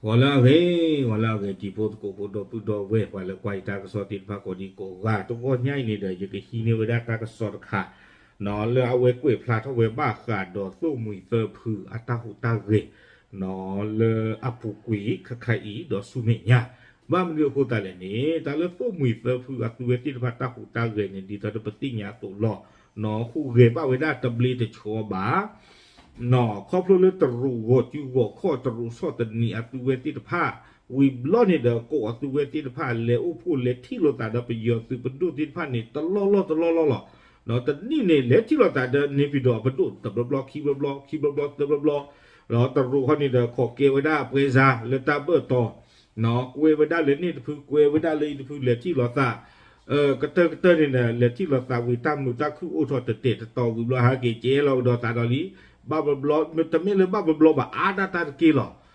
ဂီၤလၢအဂ့ၤ, ဂီၤလၢအဂ့ၤ တံၤဖိသကိးဖိ ဒီပုၢ်ဒီဝဲၢ် ပှၤလၢကွၢ်ယတၢ်ကစီၣ်သ့ၣ်တဖၣ်ကိးဒံကိးဂၤ, တဂီၢ်ညါအံၤန့ၣ်ဒီး ယကဟံးန့ၢ်ဝဲဒၣ်တၢ်ကစီၣ်တခါ လၢအဝဲကွဲးဖျါထီၣ်ဝဲဘၣ်ဃးဒီးသိၣ်မှံၤသၢဖုအတၢ်ဟူးတၢ်ဂဲၤ လၢအပူၤကွံာ်ခါခါအံၤဒီးဆူမဲာ်ညါ, ဘၣ်မနုၤအဃိသတးလဲၣ်န့ၣ် တၢ်လၢသိၣ်မှံၤသၢဖုအသုဝဲသ့ၣ်တဖၣ်တၢ်ဟူးတၢ်ဂဲၤန့ၣ် ဒ်သိးဒီးပသ့ၣ်ညါအသိးလီၤ. ဟူးဂဲၤဘၣ်ဝဲဒၣ်တဘျ့တဆှီဘၣ် ခီဖျိလၢတရူးဂီၤစုဂီၤခီၣ် တရူးဆီၣ်သနံးအသုဝဲသ့ၣ်တဖၣ်, ဝံၤဘျီန့ၣ်ဒီး ကိးအသုဝဲသ့ၣ်တဖၣ် လဲၤအိၣ်ဖှိၣ်လဲၤထံၣ်လိာ်သးဒီးပယီၤသုးပဒိၣ်သ့ၣ်တဖၣ်န့ၣ် တလီၢ်လီၢ်တလီၢ်လီၢ်လီၤ. တနံၣ်န့ၣ် လဲၤထံၣ်လိာ်သးဒီးန့ၢ်ပံၤဒီးအပဒိၣ် တဘျီဘျီခံဘျီဘျီ ခံဘျီဘျီသၢဘျီဘျီ, တရူးခီန့ၣ်ဒီး ခိးကဲဝဲဒၣ်အပွဲစား လၢတၢ်ဘၢၣ်တီၤ ကွဲဝဲဒၣ်လၢန့ၣ်တဖု ကွဲဝဲဒၣ်လၢအံၤတဖု လဲၤထံၣ်လိာ်သး ကတၢၢ်ကတၢၢ်န့ၣ်ဒီး လဲၤထံၣ်လိာ်သးဝံၤ တၢ်မုာ်တၢ်ခုၣ်အိၣ်ထီၣ်တတဲာ်တတီၤဝံၤဘျီ ဟဲက့ၤကဲလီၤကဒီးသးဒီးလံ, ဘၣ်ဘျီဘျီ တမ့ၢ်လၢဘၣ်ဘျီဘျီဘၣ် အါဒၣ်တၢ်တက့ၢ်လီၤ.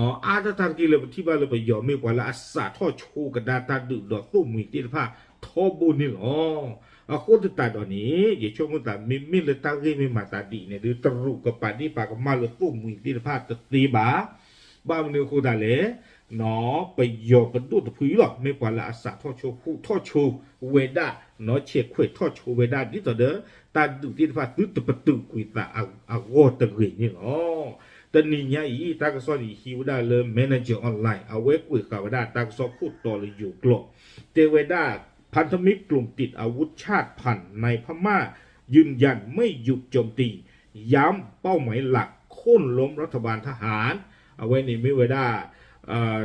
အါဒၣ်တၢ်တက့ၢ်လၢပထံၣ်ဘၣ်လၢပယီၤမ့ၢ်ပှၤလၢအစးထီၣ်ဆိကဒါတၢ်ဒုးဒီးသိၣ်မှံၤသ့ၣ်တဖၣ်ထီဘိန့ၣ်လီၤ. အဃိသတးဒီးန့ၣ် ယဆိကမိၣ်သး မ့မ့ၢ်လၢတၢ်ဂ့ၢ်မ့ၢ်မၤသးဒ်အံၤန့ၣ်ဒီး တရူးကပာ်ဒ့ၣ်ပာ်ကမၣ်လၢသိၣ်မှံၤသ့ၣ်တဖၣ်တသ့ဘၣ်. ဘၣ်မနုၤအဃိသတးလဲၣ် ပယီၤပဒိၣ်တဖုအံၤလီၤ မ့ၢ်ပှၤလၢအစးထီၣ်ဆိဟူးထီၣ်ဆိဝဲဒၣ် ဆဲးခွဲးထီၣ်ဆိဝဲဒၣ် ဒ်သိးဒီး တၢ်ဒုးသ့ၣ်တဖၣ်သုတပတုာ်ကွံာ်သးအဂီၢ်တဂ့ၤန့ၣ်လီၤ. တနံၤညါအံၤ တၢ်ကစီၣ်န့ၣ် ယဟံးဝဲဒၣ်လၢ Manager Online အဝဲကွဲးဃာ်ဝဲဒၣ်တၢ်ကစီၣ်ခိၣ်တီလၢယိၤကျိာ် တဲဝဲဒၣ် พันธมิตรกลุ่มติดอาวุธชาติพันธุ์ในพม่า ยืนยันไม่หยุดโจมตี ย้ำเป้าหมายหลัก โค่นล้มรัฐบาลทหาร အဝဲန့ၣ်မ့ၢ်ဝဲဒၣ်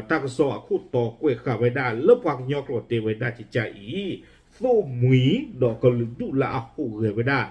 တၢ်ကစီၣ်အခိၣ်တီကွဲးဃာ်ဝဲဒၣ် လၢပှၤကညီကျိာ်တဲဝဲဒၣ်ကကးအံၤ သိၣ်မှံၤဒီးကလုာ်ဒူၣ်လၢအဟူးဂဲၤဝဲဒၣ်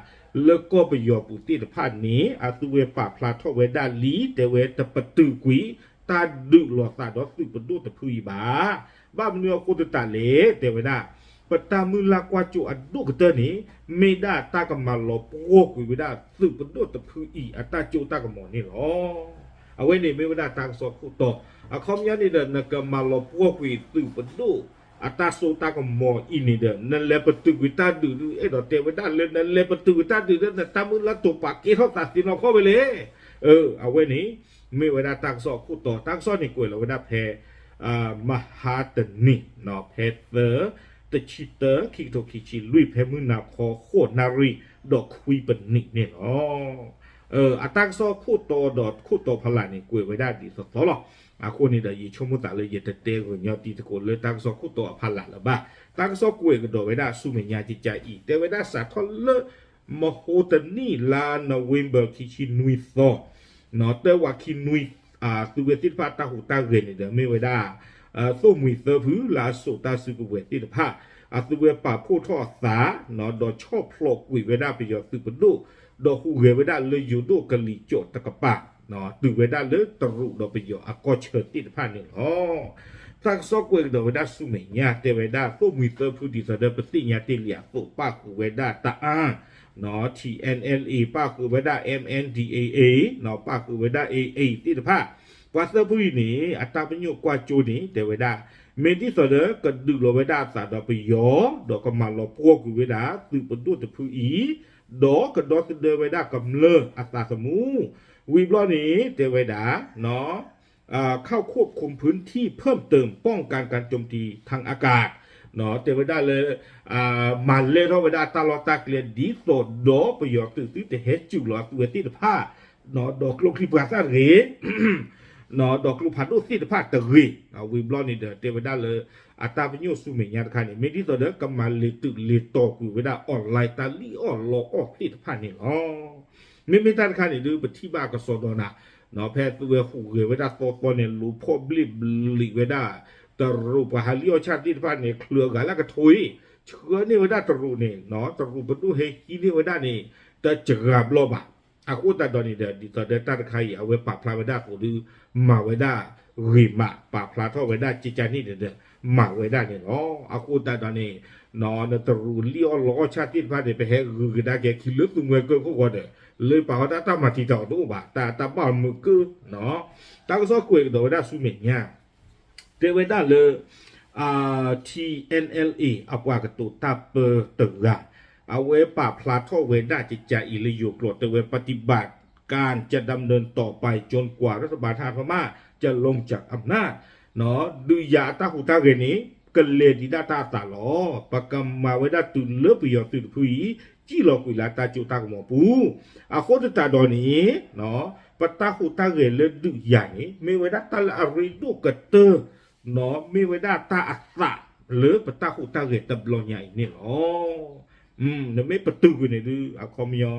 လၢကီၢ်ပယီၤပူၤသ့ၣ်တဖၣ်န့ၣ် အသုဝဲပာ်ဖျါထီၣ်ဝဲဒၣ်လံ တဲဝဲတပတုာ်ကွံာ် တၢ်ဒုးလိာ်သးဒီးသုးပဒိၣ်တဖုအံၤဘၣ်. ဘၣ်မနုၤအဃိသတးလဲၣ် တဲဝဲဒၣ် ပတၢ်မုၢ်လၢ်ကွၢ်စိအဒိၣ်ကတၢၢ်န့ၣ် မ့ၢ်ဒၣ်တၢ်ကမၤလီၤပှီၢ်ကွံာ်ဝဲဒၣ် သုးပဒိၣ်တဖုအံၤအတၢ်စိတၢ်ကမီၤန့ၣ်လီၤ. အဝဲန့ၣ်မ့ၢ်ဝဲဒၣ်တၢ်ကစီၣ်ခိၣ်တီ, အခီပညီန့ၣ်ဒီး နကမၤလီၤပှီၢ်ကွံာ်သုးပဒိၣ် အတၢ်စိတၢ်ကမီၤအံၤန့ၣ်ဒီး နလဲၤပတုာ်ကွံာ်တၢ်ဒုးဒုး အဲၣ်ဒိးတဲဝဲဒၣ်လၢ နလဲၤပတုာ်ကွံာ်တၢ်ဒုးဒီး နတၢ်မုၢ်လၢ်တိာ်ပာ်ကဲထီၣ်သးသ့နီၢ်ခီဝဲလဲၣ်. အဝဲန့ၣ် မ့ၢ်ဝဲဒၣ်တၢ်ကစီၣ်အခိၣ်တီ, တၢ်ကစီၣ်န့ၣ်ကွဲးလီၤဝဲဒၣ်ဖဲ မဟါတနံၤ ဖဲသၢ တဆံတၢ ခံကထိခံဆံလွံၢ် ဖဲမုၢ်နၤခီ ဃိးနၣ်ရံၣ် ဒီးခွံပနံးန့ၣ်လီၤ. အတၢ်ကစီၣ်ခိၣ်တီဒီးခိၣ်တီဖီလာ်န့ၣ် ကွဲးဝဲဒၣ်ဒ်သိးသိးလီၤ. အဃိန့ၣ်ဒီး ယဆိကမိၣ်သးလၢယတတဲဂုာ်ညီတံၤသကိးလၢတၢ်ကစီၣ်ခိၣ်တီအဖီလာ်လၢၤဘၣ်. တၢ်ကစီၣ်ကွဲးကဒီးဝဲဒၣ်ဆူမဲာ်ညါကကးအံၤ တဲဝဲဒၣ်စးထီၣ်လၢ မဟါတနံၤ လါ November ခံဆံနွံသီ တၢဝးခံနွံ သုဝဲသ့ၣ်တဖၣ်တၢ်ဟူးတၢ်ဂဲၤန့ၣ်ဒီး မ့ၢ်ဝဲဒၣ် သိၣ်မှံၤသၢဖုလၢအစိာ်တၢ်စုကဝဲၤသ့ၣ်တဖၣ် အသုဝဲပာ်ဖှိၣ်ထီၣ်အသး ဒီးဆီၣ်ဖျိးကွံာ်ဝဲဒၣ်ပယီၤသုးပဒိၣ် ဒီးဟူးဂဲၤဝဲဒၣ်လၢယိၤဒိၣ်ကလံၤစိးတကပၤ တုၤဝဲဒၣ်လၢတရူးဒီးပယီၤအကီၢ်ဆၢသ့ၣ်တဖၣ်န့ၣ်လီၤ. တၢ်ကစီၣ်ကွဲးကဒီးဝဲဒၣ်ဆူမဲာ်ညါ တဲဝဲဒၣ်သိၣ်မှံၤသၢဖုဒ်သိးဒီးပသ့ၣ်ညါတ့ၢ်လံအသိး ပၣ်ဃုာ်ဝဲဒၣ်တအၣ် TNLA ပၣ်ဃုာ်ဝဲဒၣ် MNDAA ပၣ်ဃုာ်ဝဲဒၣ် AA သ့ၣ်တဖၣ်, ပှၤသၢဖုအံၤန့ၣ် အတၢ်ပညိၣ်ကွၢ်စိန့ၣ် တဲဝဲဒၣ် မ့ၢ်ဒ်သိးဒီးကဒုးလီၤဝဲဒၣ်အသးဒီးပယီၤ ဒီးကမၤလီၤပှီၢ်ကွံာ်ဝဲဒၣ်သုးပဒိၣ်တဖုအံၤ ဒီးကဒီသဒၢဝဲဒၣ်ကမျၢၢ်အသးသမူ, ဝံၤဘျီန့ၣ် တဲဝဲဒၣ် เข้าควบคุมพื้นที่เพิ่มเติม ป้องกันการโจมตีทางอากาศ တဲဝဲဒၣ်လၢ မၤလဲၢ်ထီၣ်ဝဲဒၣ်တၢ်လီၢ်တၢ်ကျဲ ဒ်သိးဒီးပယီၤသုးသုတဟဲစူၤလီၤအသုဝဲသ့ၣ်တဖၣ် ဒီးကျိချံပှၤသၣ်တဂ့ၤ ဒီးကျိဖးဒိၣ်သ့ၣ်တဖၣ်တဂ့ၤ, ဝံၤဘျီန့ၣ်ဒီး တဲဝဲဒၣ်လၢ အတၢ်ပညိၣ်ဆူမဲာ်ညါတခါန့ၣ် မ့ၢ်ဒ်သိးဒီးကမၤလ့ၤတုးလ့ၤတီၤကွံာ်ဝဲဒၣ် online တၢ်လံၣ်အီၣ်လီအီၣ်သ့ၣ်တဖၣ်န့ၣ်လီၤ. မ့မ့ၢ်တၢ်တခါန့ၣ်ဒုး ပထံၣ်ဘၣ်ကစီဒီနၤ ဖဲသုဝဲဟူးဂဲၤဝဲဒၣ်သီသီန့ၣ် လူၤဖီၣ်ဘျ့ၣ်ဘျံးဝဲဒၣ် တရူးပှၤဟးလံၣ်အီၣ်ဆၣ်သ့ၣ်တဖၣ်န့ၣ် ချုးအဂၤလၢကထိအံၤ ဆှၢန့ၢ်ဝဲဒၣ်တရူးန့ၣ် တရူးပဒိၣ်ဟဲဟံးန့ၢ်ဝဲဒၣ်န့ၣ် တစှၤဘျီဘၣ်. အဃိသတးဒီးန့ၣ်ဒီး ဒ်သိးဒီးတၢ်တခါအံၤ အဝဲပာ်ဖျါဝဲဒၣ်အသိးဒုး မၤဝဲဒၣ်ဂ့ၤမး ပာ်ဖျါထီၣ်ဝဲဒၣ်ကကန့ၣ်ဒီး မၤဝဲဒၣ်န့ၣ်လီၤ. အဃိသတးဒီးန့ၣ် နတရူးလံၣ်အီၣ်လီအီၣ်ဆၣ်သ့ၣ်တဖၣ်န့ၣ် ပဟဲဂုာ်ကဒါက့ၤခံလၢသူမှဲကၢခိၣ်ဃီဒီး လၢပာ်ဃီတၢ်တၢ်မၤတံာ်တာ်အီၤတအိၣ်ဘၣ် တၢ်တၢ်ဘၣ်မုာ်ကၢ တၢ်ကစီၣ်ကွဲးကဒီးဝဲဒၣ်ဆူမဲာ်ညါ တဲဝဲဒၣ်လၢ TNLA အပှၤကတိၤတၢ်ပၢတဂၤ အဝဲပာ်ဖျါထီၣ်ဝဲဒၣ်ကကးအံၤလၢယိၤကျိာ် တဲဝဲ ปฏิบัติการจะดำเนินต่อไปจนกว่ารัฐบาลทหารพม่า จะลงจากอำนาจ ဒုးယၤအတၢ်ဟူးတၢ်ဂဲၤန့ၣ် ကလဲၤဒံးဒၣ်တၢ်အသးလီၤ. ပကမၤဝဲဒၣ်တုၤလၢပယီၤသုးတဖုအံၤ စံၣ်လီၤကွံာ်လၢတၢ်ကၠိတၢ်ကမီၤပူၤ. အဃိသတးဒီးန့ၣ် ပတၢ်ဟူးတၢ်ဂဲၤလၢဒုးယၤန့ၣ် မ့ၢ်ဝဲဒၣ်တၢ်လၢအရ့ဒိၣ်ကတၢၢ် မ့ၢ်ဝဲဒၣ်တၢ်အသးလၢပတၢ်ဟူးတၢ်ဂဲၤတဘျီညါအံၤန့ၣ်လီၤ. နမ့ၢ်ပတုာ်ကွံာ်န့ၣ်ဒုး အခီပညီ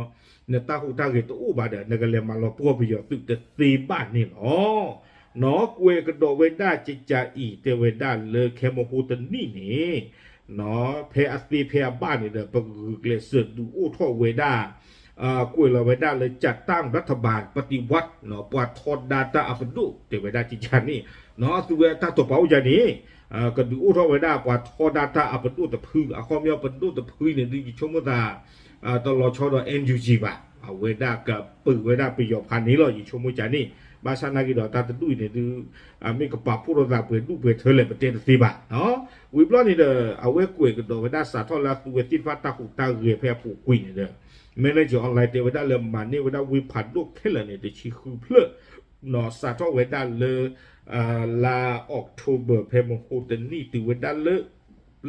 နတၢ်ဟူးတၢ်ဂဲၤတအိၣ်ဘၣ်ဒီး နကလဲၤမၤလီၤပှီၢ်ပယီၤသုးတသ့ဘၣ်န့ၣ်လီၤ. ကွဲးကဒီးဝဲဒၣ်ကကးအံၤ တဲဝဲဒၣ်လၢခဲမဟိတနံၣ်န့ၣ် ဖဲအသ့ဖဲအဘၣ်န့ၣ်ဒီး ပဂုာ်ကျဲးစၢးဒုးအိၣ်ထီၣ်ဝဲဒၣ် ကွဲးလီၤဝဲဒၣ်လၢ จัดตั้งรัฐบาลปฏิวัติ ပှၤထီဒါတၢ်အပဒိၣ် တဲဝဲဒၣ်ကကးန့ၣ် အသုဝဲတၢ်တိာ်ပာ်အိၣ်ယၤန့ၣ် ကဒုးအိၣ်ထီၣ်ဝဲဒၣ်ပှၤထီဒါတၢ်အပဒိၣ်တဖု အခီပညီပဒိၣ်တဖုအံၤန့ၣ်ဒုး ယဆိကမိၣ်သး တလီၤဆီဒီး NUG ဘၣ်. အဝဲဒၣ်ကပၢၤဝဲဒၣ်ပယီၤဖးန့ၣ်လီၤ ယဆိကမိၣ်ကန့ၣ်. ဘၣ်ဆၣ်နာ်က့ဒီးတၢ်တဒူၣ်အံၤန့ၣ်ဒုး မ့ၢ်ကပာ်ဖှိၣ်ထီၣ်သးပှဲၤဒူၣ်ပှဲၤထၢလဲၣ် ပတဲတသ့ဘၣ်. ဝံၤဘျီန့ၣ်ဒီး အဝဲကွဲးကဒီးဝဲဒၣ်စးထီၣ်လၢအသုဝဲသ့ၣ်တဖၣ်တၢ်ဟူးတၢ်ဂဲၤဖဲအပူၤကွံာ်န့ၣ်ဒီး Manager Online တဲဝဲဒၣ်လၢမၤန့ၢ်ဝဲဒၣ်ဝ့ၢ်ဖးဒိၣ်ခဲလၢာ်န့ၣ် တဆံဃုဖျၢၣ် စးထီၣ်ဝဲဒၣ်လၢ လါ October ဖဲမဟိတနံၣ်တုၤဝဲဒၣ်လၢ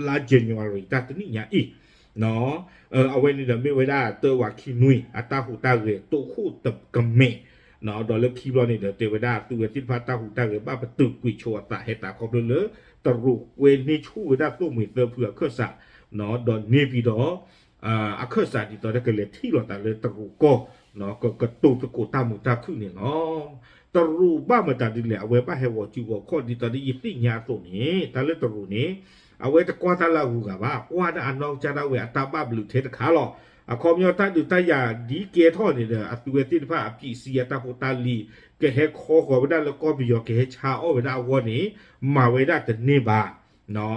လါ January တၢ်တနံၣ်ညါအံၤ အဝဲန့ၣ်ဒီးမ့ၢ်ဝဲဒၣ်တၢဝးခံနွံ အတၢ်ဟူးတၢ်ဂဲၤတိခိၣ်တကမဲာ် ဒီးလၢခံဘျီန့ၣ်ဒီး တဲဝဲဒၣ်သုဝဲသ့ၣ်တဖၣ်တၢ်ဟူးတၢ်ဂဲၤဘၣ်ပတုာ်ကွံာ်ဆိအသးဟဲသးခီဖျိလၢ တရူးကွဲန့ၢ်ဆူၣ်ဝဲဒၣ်သိၣ်မှံၤသၢဖုအခၢၣ်စး ဒီးန့ၢ်ပံၤဒီး အခၢၣ်စးဒ်သိးဒီးကလဲၤထံၣ်လိာ်သးလၢတရူးကီၢ် ကကတိၤသကိးတၢ်မုာ်တၢ်ခုၣ်န့ၣ်လီၤ. တရူးဘၣ်မတၤဒ်လဲၣ် အဝဲဘၣ်ဟဲဂီၤစုဂီၤခီၣ်ဒ်သိးဒီးယသ့ၣ်ညါအသိးန့ၣ် တၢ်လၢတရူးန့ၣ် အဝဲတကွၢ်တၢ်လၢအဂုၤအဂၤဘၣ် ကွၢ်ဒၣ်အနီၢ်ကစၢ်ဒၣ်ဝဲအတၢ်ဘၣ်ဘျုးထဲတခါလီၤ. အခီပညီတၢ်ဒုးတၢ်ယၤဒ်ကဲထီၣ်န့ၣ်ဒီး အသုဝဲသ့ၣ်တဖၣ်အပံးစံအတၢ်ဖိတၢ်လံၤ ကဟဲခီဃီၤဝဲဒၣ်လၢကီၢ်ပယီၤ ကဟဲဆါအီၣ်ဝဲဒၣ်အဂီၢ်န့ၣ် မၤဝဲဒၣ်တန့ၢ်ဘၣ်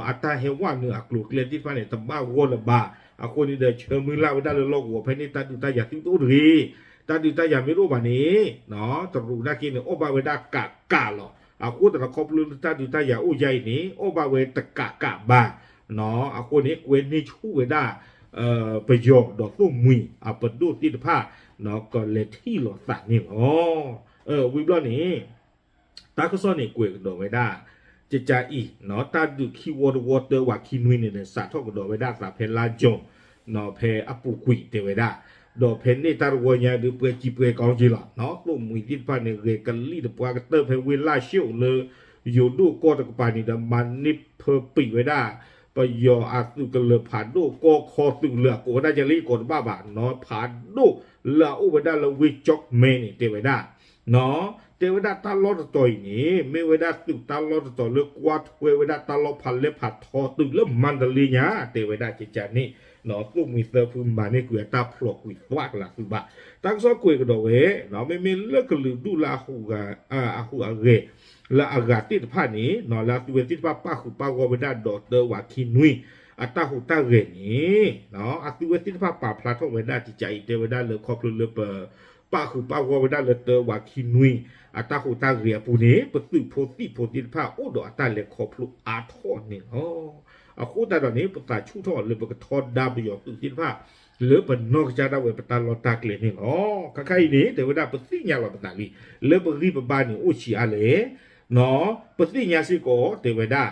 အတၢ်ဟဲဝဲနုာ်အကျိၤအကျဲသ့ၣ်တဖၣ်န့ၣ် တဘၣ်ဂီၢ်လၢၤဘၣ်. အဃိန့ၣ်ဒီး ဆၢမုၢ်လၢ်ဝဲဒၣ်လၢလီၢ်ကဝီၤဖဲန့ၣ် တၢ်ဒုးတၢ်ယၤသုတအိၣ်တဂ့ၤ. တၢ်ဒုးတၢ်ယၤမ့ၢ်တအိၣ်ဘၣ်န့ၣ် တရူးနာ်က့န့ၣ် အီၣ်ဘၣ်ဝဲဒၣ်ကးကးလီၤ. အဃိသတးဒီးခီဖျိလၢတၢ်ဒုးတၢ်ယၤအိၣ်ယါအံၤန့ၣ် အီၣ်ဘၣ်ဝဲတကးကးဘၣ် အဃိန့ၣ် ကွဲန့ၢ်ဆူၣ်ဝဲဒၣ် ပယီၤဒီးသိၣ်မှံၤအပဒိၣ်သ့ၣ်တဖၣ် ကလဲၤထံၣ်လိာ်သးန့ၣ်လီၤ. ဝံၤဘျီန့ၣ် တၢ်ကစီၣ်န့ၣ်ကွဲးကဒီးဝဲဒၣ် ကကးအံၤ တၢ်ဒုးခံဝီတဝီတၢဝးခံနွံန့ၣ်ဒီး စးထီၣ်ကဒီးဝဲဒၣ်အသးဖဲလါ June ဖဲအပူၤကွံာ်တဲဝဲဒၣ်, ဒီးဖဲန့ၣ်တၢ်တဝီညါဒုး ပှဲၤစံးပှဲၤကီက့ၤလီၤ. သိၣ်မှံၤသ့ၣ်တဖၣ်န့ၣ် ဂဲၤကလံၣ်တပှၢ်ကတၢၢ်ဖဲဝ့ၢ်လၢၡိၣ်လၢ ယိၤဒိၣ်ကီၢ်တကပၤန့ၣ်ဒီး မၤန့ၢ်ဖၢပံးဝဲဒၣ် ပယီၤအသုးကလၢၤဖးဒိၣ်ကီၢ်ခီသုးကလၢၤ အကိးဝဲဒၣ်ကဲလၢယကိးတဘၣ်ဘၣ်နီၤ ဖးဒိၣ်လၢအအိၣ်ဝဲဒၣ်လၢဝ့ၢ်ကၠီၣ်မဲန့ၣ် တဲဝဲဒၣ် တဲဝဲဒၣ်တၢ်လီၢ်တတီၤအံၤန့ၣ် မ့ၢ်ဝဲဒၣ်သုးတၢ်လီၢ်တတီၤလၢကွၢ်ထွဲဝဲဒၣ်တၢ်လီၢ်ဖးလဲၢ်ဖးထီတုၤလၢမါတလ့ညါ တဲဝဲဒၣ်ကကန့ၣ် သိၣ်မှံၤသၢဖုမၤန့ၢ်ကွံာ်အတၢ်ဖျိးကွံာ်သွးကလးသုးဘၣ်. တၢ်ကစီၣ်ကွဲးကဒီးဝဲ မ့မ့ၢ်လၢကလုာ်ဒူၣ်လၢအဟူးအဂဲၤ လၢအဂၤသ့ၣ်တဖၣ်န့ၣ် လၢအသုဝဲသ့ၣ်တဖၣ်ပၣ်ဃုာ်ပၣ်ဂီၢ်ဝဲဒၣ်ဒီးတၢဝးခံနွံ အတၢ်ဟူးတၢ်ဂဲၤန့ၣ် အသုဝဲသ့ၣ်တဖၣ်ပာ်ဖျါထီၣ်ဝဲဒၣ်ကကအံၤ တဲဝဲဒၣ်လၢခီဖျိလၢပ ပာ်ဃုာ်ပာ်ဂီၢ်ဝဲဒၣ်လၢတၢဝးခံနွံ အတၢ်ဟူးတၢ်ဂဲၤအပူၤန့ၣ် ပသုးဖိသံၣ်ဖိသ့ၣ်တဖၣ်အိၣ်ဒီးအတၢ်လဲၤခီဖျိအါထီၣ်န့ၣ်လီၤ. အဃိသတးဒီးန့ၣ် ပသးဆူၣ်ထီၣ်လၢပကထီဒါပယီၤသုးသ့ၣ်တဖၣ် လၢပနီၢ်ကစၢ်ဒၣ်ဝဲပတၢ်လီၢ်တၢ်ကျဲန့ၣ်လီၤ. ခါခါအံၤန့ၣ် တဲဝဲဒၣ်ပသ့ၣ်ညါလီၤပသးလံ လၢပဂံၢ်ပဘါန့ၣ်အိၣ်ဆံးအါလဲၣ် ပသ့ၣ်ညါစ့ၢ်ကီး တဲဝဲဒၣ်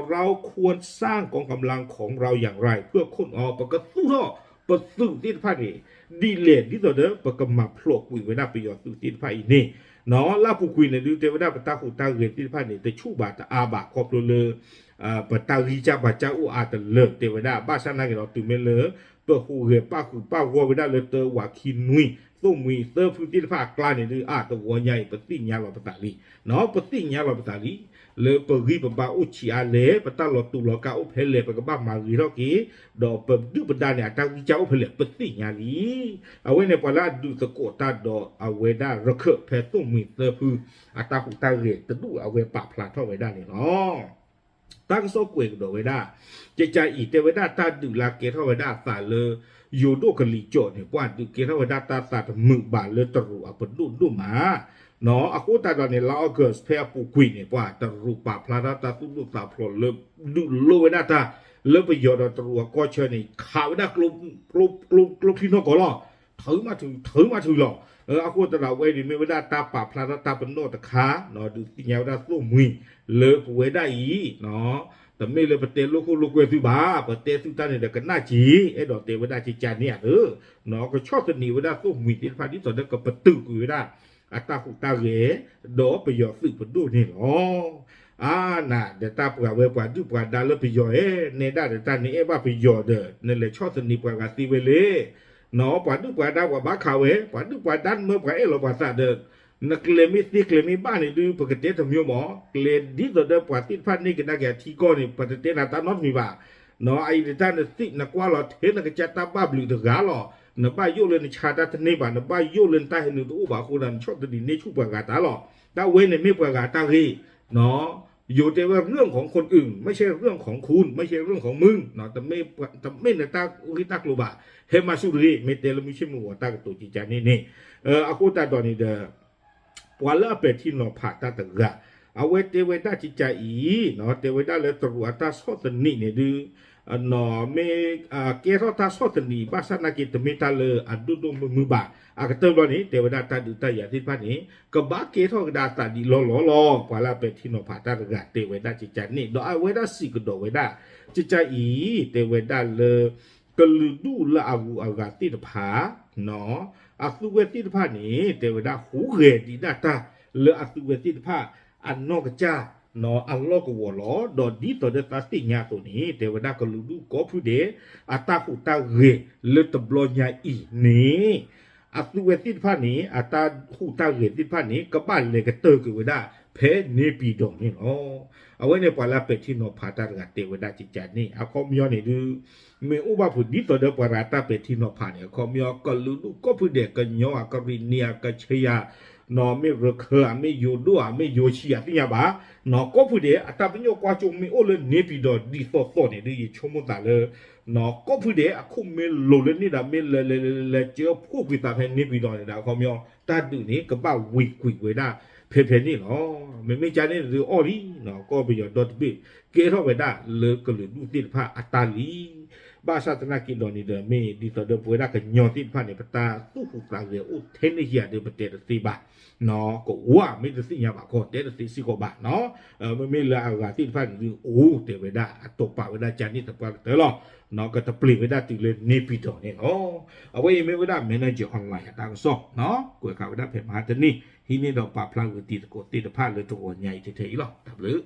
เราควรสร้างกองกำลังของเราอย่างไร เพื่อขน ပကသူၣ်ထီၣ်ပသုးသ့ၣ်တဖၣ်န့ၣ် ဒ်လဲၣ် ဒ်သိးဒီး ပကမၤဖျိးကွံာ်ဝဲဒၣ်ပယီၤသုးသ့ၣ်တဖၣ်အံၤန့ၣ် လၢအပူၤကွံာ်န့ၣ်ဒုး တဲဝဲဒၣ်ပတၢ်ဟူးတၢ်ဂဲၤသ့ၣ်တဖၣ်န့ၣ် တဆူၣ်ဘၣ်တအါဘၣ်ခီဖျိလၢ ပတၢ်ဂံၢ်စၢ်ဘါစၢ်အိၣ်အါတလၢာ် တဲဝဲဒၣ် ဘၣ်ဆၣ်နာ်က့ၤဒီးတုၤမ့ၢ်လၢ ပဟူးဂဲၤပာ်ဃုာ်ပာ်ဂီၢ်ဝဲဒၣ်လၢတၢဝးခံနွံ သိၣ်မှံၤသၢဖုသ့ၣ်တဖၣ်အကျါန့ၣ်ဒုး အတဝီညါအံၤ ပသ့ၣ်ညါလီၤပသးလံ ပသ့ၣ်ညါလီၤပသးလံ လၢပဂံၢ်ပဘါအိၣ်ဆံးအါလဲၣ် ပတၢ်လီၤတူာ်လီၤကာ်အိၣ်ဖဲလဲၣ် ပကဘၣ်မၤဂ့ၤထီၣ်က့ၤ ဒီးပဒုၣ်ပဒါန့ၣ် အတၢ်ဂံၢ်စၢ်အိၣ်ဖဲလဲၣ် ပသ့ၣ်ညါလံ. အဝဲန့ၣ်ပှၤလၢအဒုးသကိးတၢ်ဒီးအဝဲဒၣ်ရခၢၣ်ဖဲသိၣ်မှံၤသၢဖု အတၢ်ဟူးတၢ်ဂဲၤတဒူၣ်အဝဲပာ်ဖျါထီၣ်ဝဲဒၣ်န့ၣ်လီၤ. တၢ်ကစီၣ်ကွဲးကဒီးဝဲဒၣ် ကကအံၤ တဲဝဲဒၣ်တၢ်ဒုးလၢကဲထီၣ်ဝဲဒၣ်အသးလၢ ယိၤဒိၣ်ကလံၤကၠီၣ်န့ၣ် ပှၤဒုးကဲထီၣ်ဝဲဒၣ်တၢ်သးတမုာ်ဘၣ်လၢတရူးအပဒိၣ်ဒိၣ်မး အဃိသတးဒီးန့ၣ် လါ August ဖဲအပူၤကွံာ်န့ၣ် ပှၤတရူးပာ်ဖျါထီၣ်တၢ်သူၣ်ဒိၣ်သးဖျိးလၢ ဒုးလိဝဲဒၣ်တၢ် လၢပယီၤဒီးတရူးအကီၢ်ဆၢန့ၣ် ခးဝဲဒၣ် ကျိချံနီၢ်ကီၢ်လီၤ. ထုးမးထုး ထုးမးထုးလီၤ. အဃိသတးဒီး အဝဲန့ၣ်မ့ၢ်ဝဲဒၣ်တၢ်ပာ်ဖျါထီၣ်တၢ်ပနီၣ်တခါ ဒုးသ့ၣ်ညါဝဲဒၣ်သိၣ်မှံၤလၢပဝဲဒၣ်အံၤ တမ့ၢ်လၢပတဲလိာ်ခိၣ်လိာ်ကွဲသုဘၣ်, ပတဲသုတၢ်န့ၣ်ဒီးကနၣ်က့ၤ, အဲၣ်ဒိးတဲဝဲဒၣ်ကကန့ၣ်ဧါသၢ, ကဆီၣ်သနံးဝဲဒၣ်သိၣ်မှံၤသ့ၣ်တဖၣ် ဒ်သိးဒီးကပတုာ်ကွံာ်ဝဲဒၣ် အတၢ်ဟူးတၢ်ဂဲၤ ဒီးပယီၤသုးပဒိၣ်န့ၣ်လီၤ. အါနၤ ဒီးတၢ်ပှၤဝဲပှၤဒုၣ်ပှၤဒါလၢပယီၤဧၢ, နဲဒၣ်ဒီးတၢ်နအဲၣ်ဘၣ်ပယီၤဒီး နလဲၤဆီၣ်သနံးပှၤဂၤသ့ဝဲလဲၣ်. ပှၤဒုၣ်ပှၤဒါပှၤဘၣ်ခးဝဲ, ပှၤဒုၣ်ပှၤဒါမၢပှၤအဲၣ်လီၤပှၤသးဒီး နကျဲမ့ၢ်သ့ကျဲမ့ၢ်ဘၣ်န့ၣ်ဒုး ပကတဲတမံၤမး, ကျဲဒ်သိးဒီးပှၤသ့ၣ်တဖၣ်န့ၢ်ကဒါက့ၤအထံကီၢ်န့ၣ် ပတတဲနၤတၢ်နီတမံၤဘၣ်. အအံၤတၢ်နသ့ၣ်နကွၢ်လီၤထဲနကစၢ်တၢ်ဘၣ်ဘျုးတဂၤလီၤ. နဘၣ်ယိၣ်လၢနဆါတၢ်တန့ၢ်ဘၣ်, နဘၣ်ယိၣ်လၢနတၢ်ဟဲနုာ်တအိၣ်ဘၣ်အဃိဒီး နဆီၣ်သနံးန့ၢ်ဆူၣ်ပှၤဂၤတၢ်လီၤ. တၢ်ဝဲန့ၣ်မ့ၢ်ပှၤဂၤတၢ်ဂ့ၢ် ယိၤတဲဝဲ เรื่องของคนอื่น ไม่ใช่เรื่องของคุณ ไม่ใช่เรื่องของมึง တမ့ၢ်နတၢ်ဂ့ၢ်တၢ်ကျိၤဘၣ်, ဟဲမၤဆူၣ်တဂ့ၤ, မ့ၢ်တဲလၢမုၢ်ဆ့ၣ်မုၢ်ဂီၤတၢ်ကတိၤကကန့ၣ်န့ၣ်, အဃိသတးဒီးန့ၣ်ဒီး ပှၤလၢအပဲာ်ထံနီၤဖးတၢ်တဂၤ အဝဲတဲဝဲဒၣ်ကကအံၤ, တဲဝဲဒၣ်လၢတရူးအတၢ်ဆီၣ်သနံးန့ၣ်ဒုး မ့ၢ်ကဲထီၣ်တၢ်ဆီၣ်သနံး ဘၣ်ဆၣ်နာ်က့တမ့ၢ်တၢ်လၢအဒိၣ်ဒိၣ်မုၢ်မုၢ်ဘၣ်. အကတၢၢ်ဘျီန့ၣ် တဲဝဲဒၣ်တၢ်ဒုးတၢ်ယၤသ့ၣ်တဖၣ်န့ၣ် ကဘၣ်ကဲထီၣ်ကဒါအသးဒံးလီၢ်လီၢ်လီၤ. ပှၤလၢအပဲာ်ထံနီၤဖးတၢ်တဂၤတဲဝဲဒၣ်ကကန့ၣ်, ဒီးအဝဲဒၣ်စံးကဒီးဝဲဒၣ် ကကအံၤ တဲဝဲဒၣ်လၢ ကလုာ်ဒူၣ်လၢအဂုၤအဂၤသ့ၣ်တဖၣ် အသုဝဲသ့ၣ်တဖၣ်န့ၣ် တဲဝဲဒၣ်ဟူးဂဲၤဒံးဒၣ်တၢ်လၢအသုဝဲသ့ၣ်တဖၣ် အနီၢ်ကစၢ် အလီၢ်ကဝီၤလီၤ. ဒီးဒ်သိးဒီးသးသ့ၣ်ညါအသိးန့ၣ် တဲဝဲဒၣ်ကလုာ်ဒူၣ်ကိးဖုဒဲး အတၢ်ဟူးတၢ်ဂဲၤလၢတဘျီညါအံၤန့ၣ် အသုဝဲသ့ၣ်တဖၣ်န့ၣ် အတၢ်ဟူးတၢ်ဂဲၤသ့ၣ်တဖၣ်န့ၣ် ကဘၣ်လဲၤကတၢၢ်ကွံာ်ဝဲဒၣ် ဖဲန့ၣ်ပံၤဒီးန့ၣ်လီၤ. အဝဲန့ၣ်ပှၤလၢပဲာ်ထံနီၤဖးတၢ်တဂၤတဲဝဲဒၣ်ကကန့ၣ် အခီပညီန့ၣ်ဒုး မ့ၢ်အိၣ်ဘၣ်ဖုးဒ်သိးဒီးပှၤရၤတၢ်ပဲာ်ထံနီၤဖးန့ၣ် အခီပညီ ကလုာ်ဒူၣ်ကိးဖုဒဲး ကညီဧါ ကရံၣ်နံၣ်ဧါ ကချ့ၣ်ဧါ မ့ၢ်ရခၢၣ်ဧါ မ့ၢ်ယိၤဒိၣ်ဧါ မ့ၢ်ယိၤဆံးဧါ သ့ၣ်ညါဘၣ်, ကိးဖုဒဲး အတၢ်ပညိၣ်ကွၢ်စိမ့ၢ်အိၣ်လၢန့ၣ်ပံၤဒီးဒ်သိးသိးန့ၣ်ဒုး ယဆိကမိၣ်သးလၢ ကိးဖုဒဲး အခိၣ်မ့ၢ်လိၤလၢန့ၣ်ဒီး မ့ၢ်လဲၤလဲၤလဲၤလဲၤစၢဖှိၣ်ကွံာ်သးဖဲန့ၣ်ပံၤဒီးန့ၣ်ဒီး အခီပညီ တၢ်ဒုးန့ၣ် ကဘၣ်ဝံၤကွံာ်ဝဲဒၣ် ဖဲဖဲန့ၣ်လီၤ. မ့မ့ၢ်ကန့ၣ်ဒုးအီၣ်လံ ကီၢ်ပယီၤဒီတဘ့ၣ် ကဲထီၣ်ဝဲဒၣ်လၢကလုာ်ဒူၣ်သ့ၣ်တဖၣ်အတၢ်လံ. ဘၣ်ဆၣ်သနာ်က့ဒီးန့ၣ်ဒီး မ့ၢ်ဒ်သိးဒီးပဝဲဒၣ်ကညီသ့ၣ်တဖၣ်န့ၣ် ပတၢ်သူၣ်ဟူးသးဂဲၤအိၣ်ထဲန့ၣ်ဧါဒီး ပတဲတသ့ဘၣ် ကအိၣ်ဧါ မ့ၢ်တသ့ၣ်ညါဘၣ်ကီ တဲတသ့စ့ၢ်ကီးဘၣ်နီၤ. မ့မ့ၢ်လၢအဂၤသ့ၣ်တဖၣ်န့ၣ်ဒုး အိၣ်တဲဝဲဒၣ် အတိာ်ပာ်ဝဲဒၣ်ကန့ၣ်သပှၢ်ကတၢၢ်လီၤ. ကတပျ့ၤဝဲဒၣ်တုၤလၢန့ၣ်ပံၤဒီးန့ၣ်လီၤ. အဝဲအံၤမ့ၢ်ဝဲဒၣ် Manager Online အတၢ်ကစီၣ် ကွဲးဃာ်ဝဲဒၣ်ဖဲမဟါတနံၤ ဟံးန့ၢ်ဒီးပာ်ဖျါဂုာ်တံၤသကိးသ့ၣ်တဖၣ်လၢတဂီၤညါအံၤထဲထဲအံၤလီၤ. တၢ်ဘျုး